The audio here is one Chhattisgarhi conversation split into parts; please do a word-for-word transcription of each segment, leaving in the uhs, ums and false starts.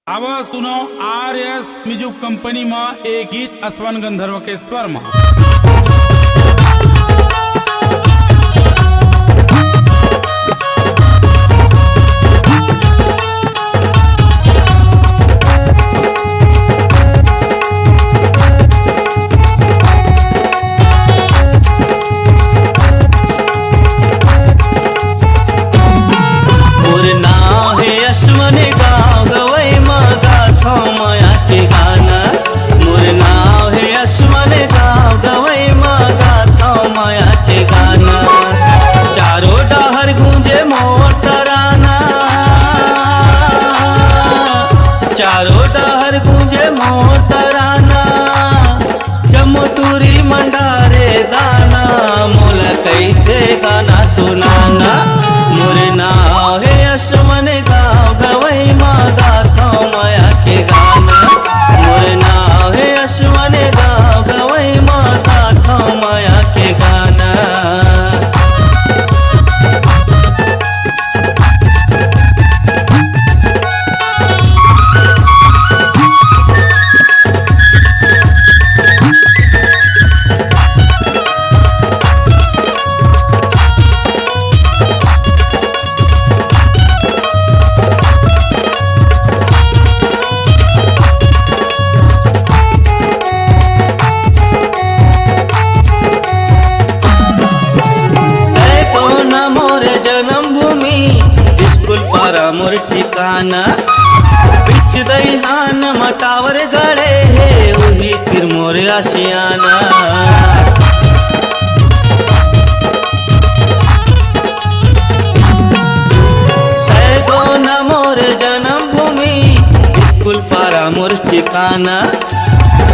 आवा सुनो आर एस म्यूजिक कंपनी म ए गीत असवन गंधर्व के स्वर म। मोर नाव हे यशमन गाँव गवई म गाथौं मया के गाना। मोर नाव हे यशमन गाँव गवई म गाथौं मया के गाना। चारो डहर गूंजे मोर तराना, चारो डहर गूंजे मोर तराना। जम्मो टूरी मंडारे दाना, मोला कइसे गाना सुनाना। मोर नाव हे यशमन गाँव गवई म गाथौं मया के गाना। मोर नाव हे यशमन गाँव गवई म गाथौं मया के गाना। सैकोना मोर जन्मभूमि, स्कूल पारा मोर ठिकाना। बिच दइहान म टावर गड़े हे, उही तीर मोर आशियाना। सैकोना मोर जन्मभूमि, स्कूल पारा मोर ठिकाना।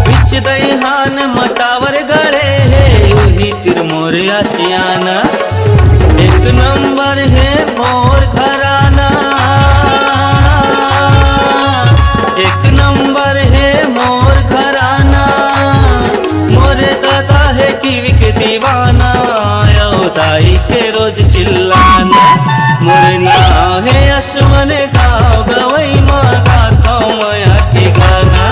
बिच दइहान म टावर गड़े हे, उही तीर मोर आशियाना। एक नंबर हे मोर घराना, एक नंबर हे मोर घराना। मोर दादा हे टीवी के दीवाना, अउ दाई के रोज चिल्लाना। मोर नाव हे यशमन गाँव गवई म गाथौं मया के गाना।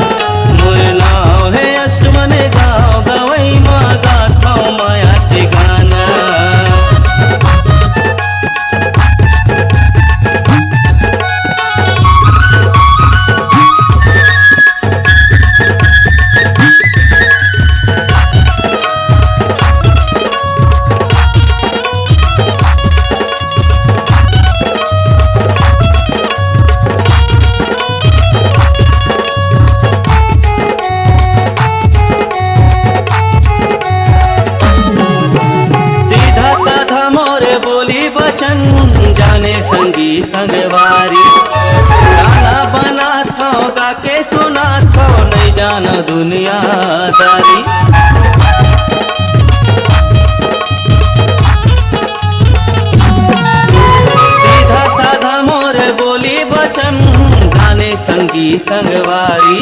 मोर नाव हे यशमन गाँव गवई म गाथौं मया के गाना। सीधा साधा मोर बोली बचन, जाने संगी संगवारी। गाना बनाथौं, गा के सुनाथौं, नइ जानो दुनियादारी। सीधा साधा मोर बोली बचन, जाने संगी संगवारी।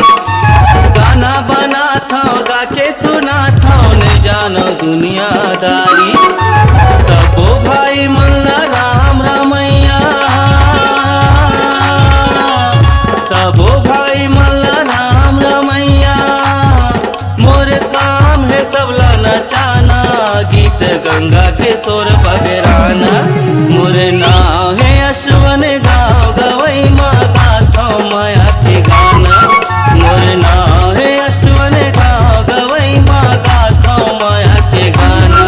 गाना बनाथौं, गा के सुनाथौं, नइ जानो दुनियादारी। सबो भाई मन ला राम रमैया, सबो भाई मन ला राम रमैया। मोर काम हे सबला नचाना, गीत गंगा के सोर बगराना। मोर नाव हे यशमन गाँव गवई म गाथौं मया के गाना। मोर नाव हे यशमन गाँव गवई म गाथौं मया के गाना।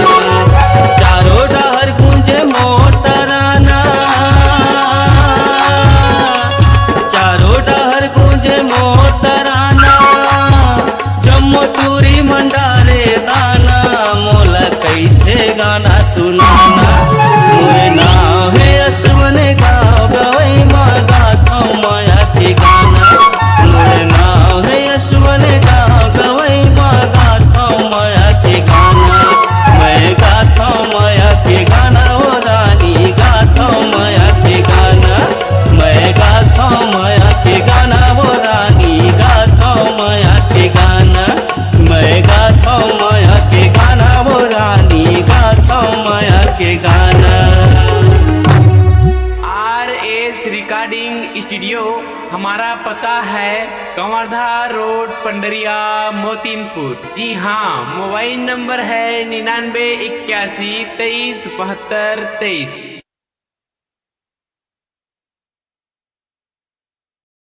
चारो डहर गूंजे मोर तराना, चारो डहर गूंजे मोर तराना। जम्मो टूरी मंडारे दाना, मोला कइसे गाना हमारा पता है कंवरधा रोड, पंडरिया, मोतीनपुर। जी हाँ, मोबाइल नंबर है निन्यानवे इक्यासी तेईस बहत्तर तेईस।